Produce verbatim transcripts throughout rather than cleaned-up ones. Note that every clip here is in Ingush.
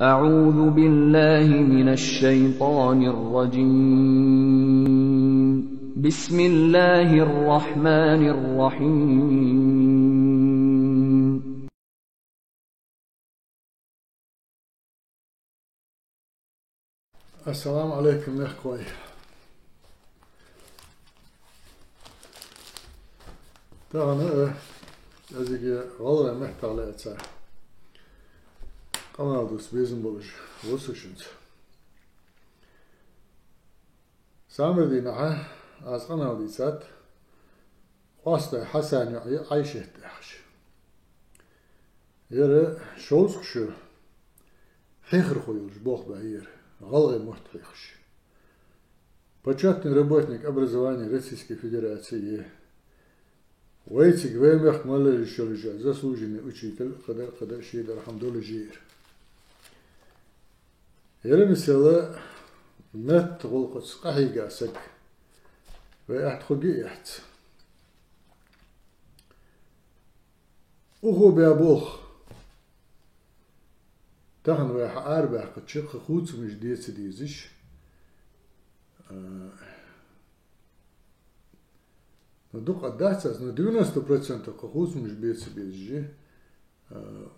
أعوذ بالله من الشيطان الرجيم. بسم الله الرحمن الرحيم. Ассаламу Ӏалайкум, мехкахой. Тахан, э, аз цига гӀалгӀай меттах лаьца къамаьл дувца безам болаш ва со шуца. Самар дийнахьа аз къамаьл дийцад Къоастой Хьасана йоӀ Ӏайшат яхаш. Ер шовзткъа шу хьехархо йолаш болх баьб ер, гӀалгӀай мотт хьехаш. Почётный работник образования Российской Федерации. Вай цига, вай мехка мел лелаш йолаш, заслуженный учитель, кхыдар, кхыдар, шедар хӀама долаш я ер. Ер мисала метта гӀулакхаца къахьийга саг вай атта хургья яц. Укхо баь болх тахан вай хьаарабаьккхача, кхы хувцамаш де ца дезаш, а, ну, дукха дац аз, ну, девяносто процентов кхы хувцамаш бе ца безаш, а,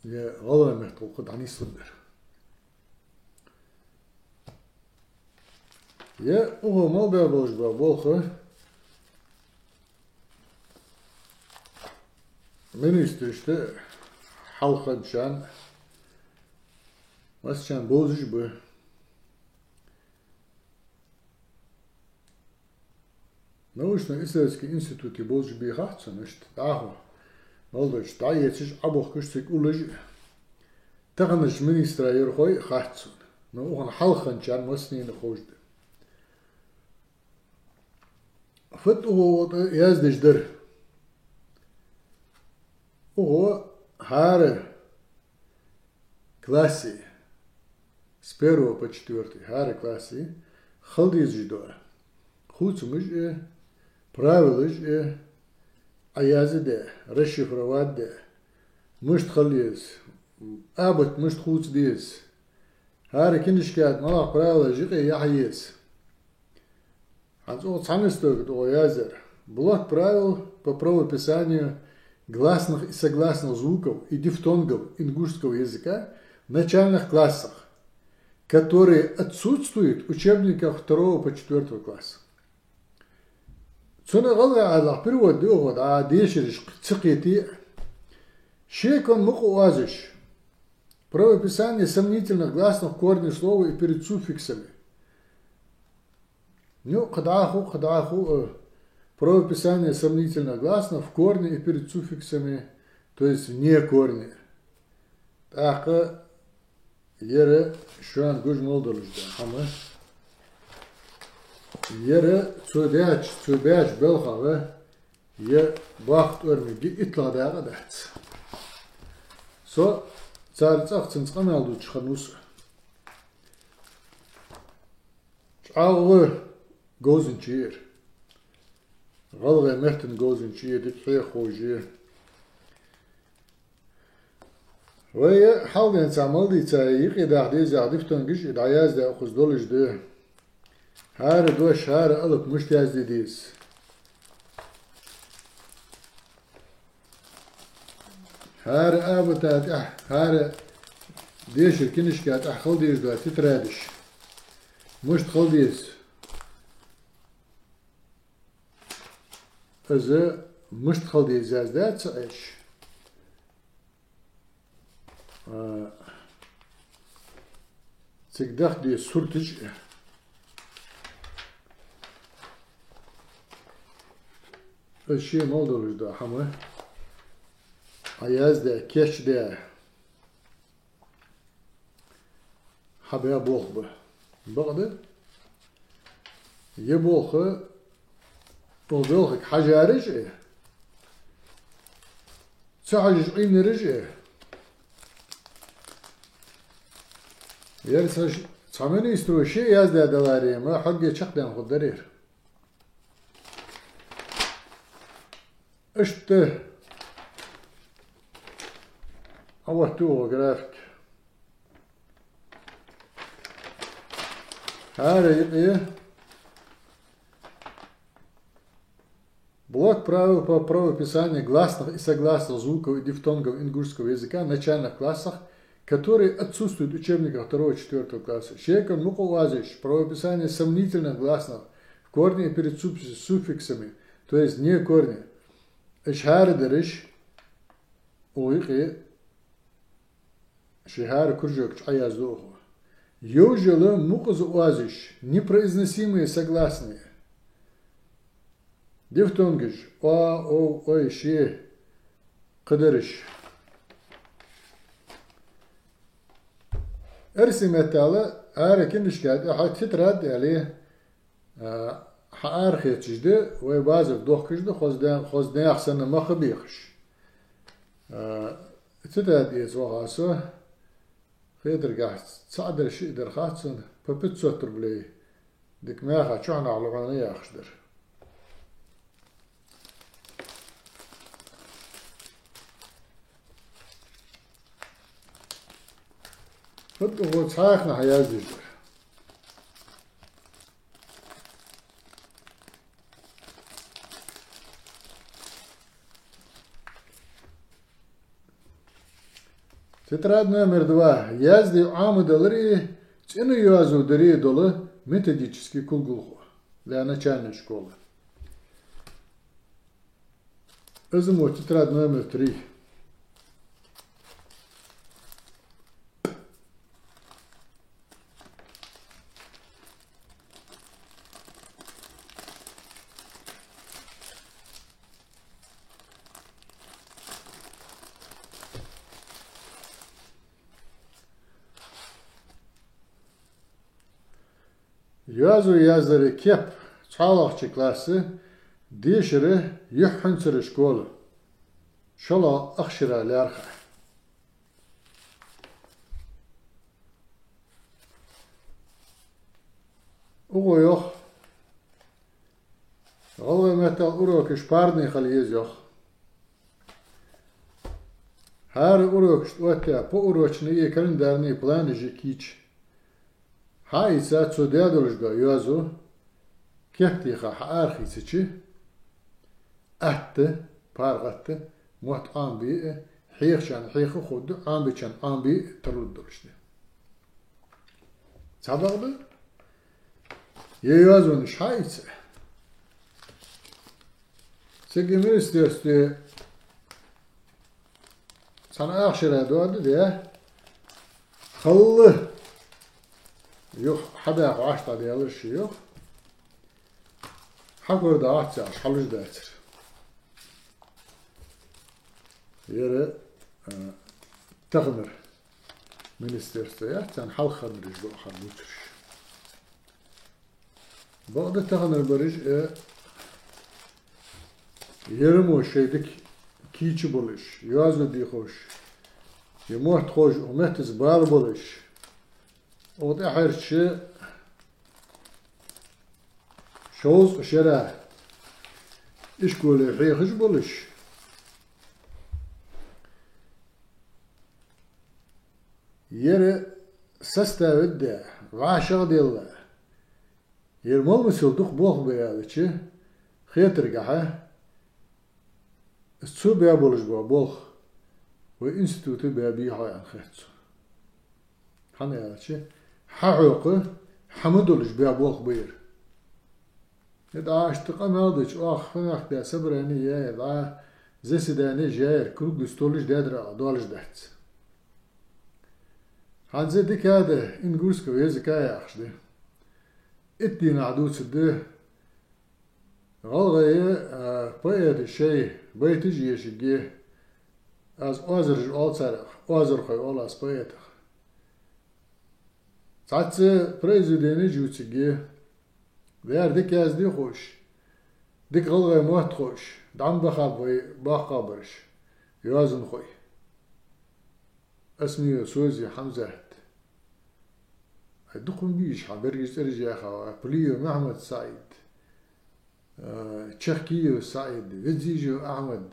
е гӀалгӀай метта гӀулакх дӀанислургдар. Е укхо мел баь болаш ба болх министрашта, хьалхарчарна, массанена бовзаш ба. Научно-исследовательский институте бовзаш бий хац сона, иштта дӀахо мел долча дӀаэцаш, Ӏобохкаш цига уллаш, таханарча министра йорхой хац сона, но укхан хьалхарчарна массанена ховш да. Фу да укхо тӀа яздеш дар? Укхо хӀара классе, с первого по четвёртый, хӀара классе хила дезаш дола хувцамаш а, правилаш а Ӏоязде, расшифровать де, мишта хила еза, абат мишта хувца деза, хӀара кинишка тӀа малагӀа правилаш юкъе яхьа еза. ХӀанз укхо цхьан листочка тӀа укхо яздаьр: блок правил по правописанию гласных и согласных звуков и дифтонгов ингушского языка в начальных классах, которые отсутствуют в учебниках второго по четвёртого класса. Цунна гӀалгӀай Ӏаьдалах перевод де укхо дӀа, дешараш ца кхете а, шекон мукъа оазаш. Правописание сомнительных гласных в корне слова и перед суффиксами. Ну, кхы дӀахо, кхы дӀахо, э, правописание сомнительных гласных в корне и перед суффиксами, то есть вне корня. ТӀаккха ер шоана гуш мел долаш да хӀама. Ер цо даьча, цо баьча балхах е боккха тӀормиг я, иттлагӀа дакъа дац. Со цар цӀагӀа цунца къамаьл дувцаш хиннав со. ЧӀоагӀа говзанча я ер. ГӀалгӀай меттан говзанча я, дика хьехаш я. Вай хьалденца мел дийца, юкъе даха деза дифтонгаш а дӀаяздаь укхаза долаш да. ХӀара дош, хӀара алап мишта язде деза? ХӀара абата тӀехьа, хӀара дешара кинишка тӀехьа хила дезаш дола тетрадаш мишта хила деза? Из мишта хила деза яздаь ца Ӏеш, а, цига даха деза сурташ а. Из ше мел долаш да хӀама Ӏояздаь, кийчдаь хьабаь болх ба. Бакъда, е болх укх балхага хьажараш а, ца хьажаш Ӏийнараш а. Ер цхьа ш-, цхьа министро ше яздаь даларе, ма хьогге чакхдаьнна хургдар ер. Иштта Ӏооттаю укхо график. ХӀара юкъе блок правил по правописанию гласных и согласных звуков и дифтонгов ингушского языка в начальных классах, которые отсутствуют в учебниках второго-четвёртого класса. Шекъал мукъа оазаш, правописание сомнительных гласных в корне и перед суффикс-, суффиксами, то есть вне корня. Уж хӀара дараш укх юкъе ший хӀара кружок чу Ӏоязду укхо. Йовжал мукъаза оазаш, непроизносимые согласные. Дифтонгаш: о, ов, ой, ше, кхыдараш. Эрсий меттала хӀара кинишка тӀехьа тетрадь аьле, а, хьаарахецаш да, вай базар дохкаш да, хоза да-, хоза наьха санна мах бехаш. А, тетрадь эца ваха со, хетаргахьа, цхьадар, шиъдар хац сона, по пятьсот рублей. Дика меха чухьнахьа лохьона яхаш дар. ХӀаьта укхо цхьа хьаяздеш дар. Тетрадь номер два. Язде Ӏомадалари цӀена йоазув дари дола методически кулгалхо для начальной школы. Из мо тетрадь номер три. Йоазув яздари кеп, цхьоалагӀча классе, дешара юххьанцара школа, шоллагӀа ахшара лаьрхӀа. Укхо йоах, гӀалгӀай меттала урокаш парный хила еза йоах. ХӀара урокашта оттаяь поурочные и календарные планаш кийча. Хьаийца цо даь долаш дола йоазув кеп тӀехьа хьаарахийцача, атта, паргӀата, мотт Ӏомабе а, хьехачарна хьеха а ховргда, Ӏомабечарна Ӏомабе а тарлургдолаш да. Цхьабакъда, е йоазонаш хьаийца. Цига министерстве цхьан ахшара доаде, халла юха хьадаха Ӏаш дӀадаьлар ши юха. Хьакор дац яхаш, хьалуш дацар. Ер, а, таханара министерство яц, царна хьалха хиннараш да хьа дувцараш. Бакъда таханара бараш, э, ер мо шоай дика кийча болаш, йоазув дехаш, е мотт ховш, укх меттаца бала болаш, укх тӀехьарча шовзткъа шера ишколе хьехаш болаш, ер составить даь, вӀашагӀделла, ер мел мисал дукха болх ба аьлча, хетаргахьа, цо баь болаш бола болх вай институте баьбий хьо аьнна хет сона. ХӀана аьлча, хьахьокха хӀама долаш баь болх ба ер. Е дӀа иштта къамаьл дича, оаха фанахка собрани яьяр, дӀа заседанеш яьяр, круглый столаш даьдар а долаш дац. ХӀанз декада ингушского языка яхаш да. Итт дийнахьа дувцаргда гӀалгӀай, а, поэташа шоай байташ ешаргья. Аз оазараш оал царех, оазархой оал аз поэтех. Цхьацца произведенеш ювцаргья. Дера дика язде ховш, дика гӀалгӀай мотт ховш, дӀа ма баьхаб вай боккхагӀбараш, йоазонхой. Осмиев Сози Хьамзат. Ай, дукха ма бий уж, хьа берригаш цӀераш яьхав, Плиев Махьмад-СаӀид, а, Чахкиев СаӀид, Ведзижев Ахьмад.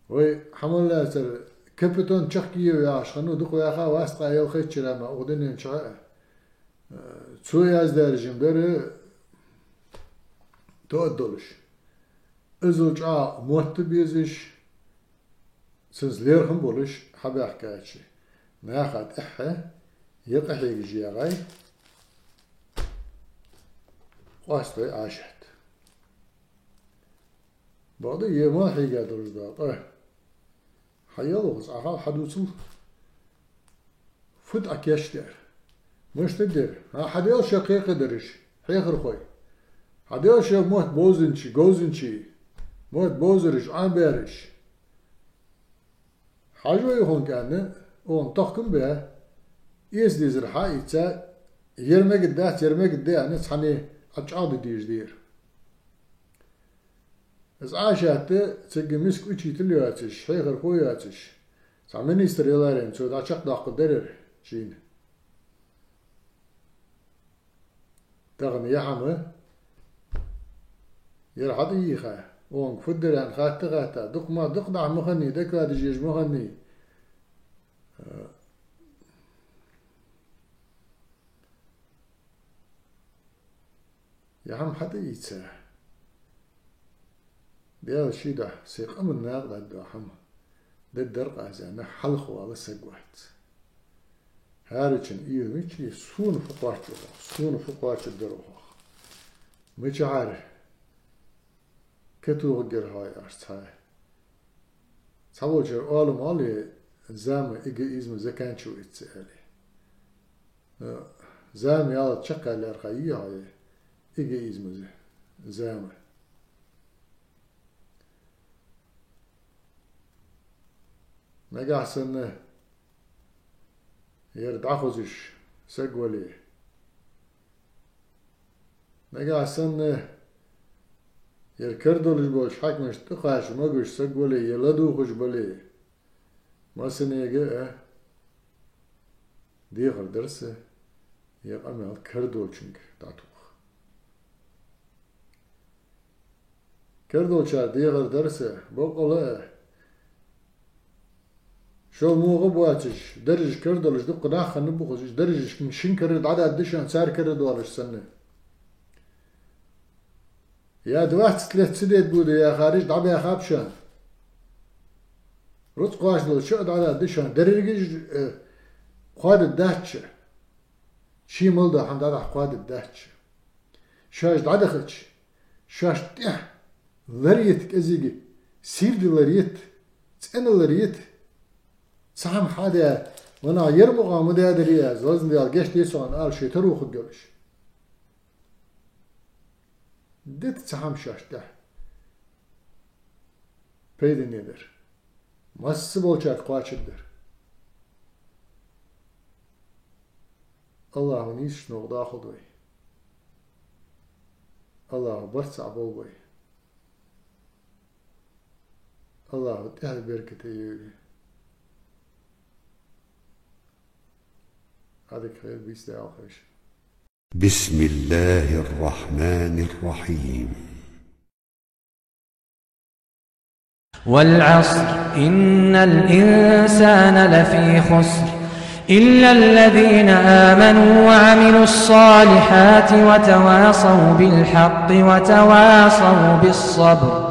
Вай хьа мел лаьцар капитан Чахкиев яхаш хиннав, дукха ваьха вац ткъаь ялхайтта шера мара укх дунен чу а. Цо яздаьр жим дар тоъал долаш. Иззал чӀоагӀа мотт безаш, цунца лерхӀам болаш хьабаьхкача наха тӀехьа е къахьегаш ягӀай, къоаставай Ӏашат. Бакъда е мел хьийга долаш да къа. Хьаеллалца Ӏа хьал хьадувцал, фу да Ӏа кийчдаьр? Мишта дир? Хьа, хьадел шо кхайкадараш, хьехархой. Хьадел шо мотт бовзанчий, говзанчий, мотт бовзараш, Ӏомабаьраш. Хьажа вай хьона кӀаьнна, оаха тохкам бе, эца дезар хьаийца, ер мегаргдац, ер мегаргда аьнна, цхьанне Ӏа чӀоагӀде дезаш дера. Из Ӏашат, цига миска учитель йоацаш, хьехархо йоацаш, цхьа министр яларен, цо дӀачакхдоаккхаргдар ер шийна. Тахан е хӀама, ер хьатӀайийха, оаха фу дар аьнна хатта-хатта, дукха ма, дукха дӀахо ма хиннай, докладаш еш ма хиннай. Е хӀама хьатӀаийца, Даьла ший духьа сай къаман накъадаргдола хӀама дергдар-кх аз аьнна, хьалхавала саг вац. ХӀаьрачун уйла мичай, сона фу кхоачаргдар оаха, сона фу кхоачаргдар оаха? Мичахьара катохаргьяр хьо, яхаш цхьа. Цхьаволчар оалам оал, зама эгоизмом заканчивается аьле. Э, зама ялат чакхъяьлар хьа йий хьо, эгоизмаца зама. Нагахь санна ер дӀахозаш саг вале, нагахь санна ер кара долаш болча хьакимашта тӀакхача могаш саг вале, е ладувгӀаш бале, массанега а дехар дар са, е къамаьл кара долчунга дӀатоха. Кара долчар дехар дар са, боккъала а. Шо мугӀа боацаш, даржаш кара долаш дукха нах хинна ба хозаш, даржаш шин кара дӀадаргда шоана, цар кара долаш санна. Я двадцать лет сидеть буду яхараш дӀабаьхаб шоана. Рузкъа кхоачаш долаш шо а дӀадаргда шоана. Дерригаш, э, кхоададдац шо. Ший мел дола хӀама дӀадахьа кхоададдац шо. Шоаш дӀадахача, шоашта тӀехьа лар йита кӀезига, сийрда лар йита, цӀена лар йита. Цхьа хӀама хьадаь, ванах, ер мукъагӀа ма даьдарий аз, Везан Даьла гешт дойла сона, ала шоай таро хургйолаш. Дита цхьа хӀама шоашта тӀехьа пайдане дар. Масса болчарга кхоачаргдар. АллахӀа нийсача новкъа дахалда вай. АллахӀа барт цхьа болба вай. АллахӀа тӀехьа беркате йойла. Ӏадика хийла, бийса Даьла ховш. بسم الله الرحمن الرحيم. والعصر، إن الإنسان لفي خسر، إلا الذين آمنوا وعملوا الصالحات وتواصوا بالحق وتواصوا بالصبر.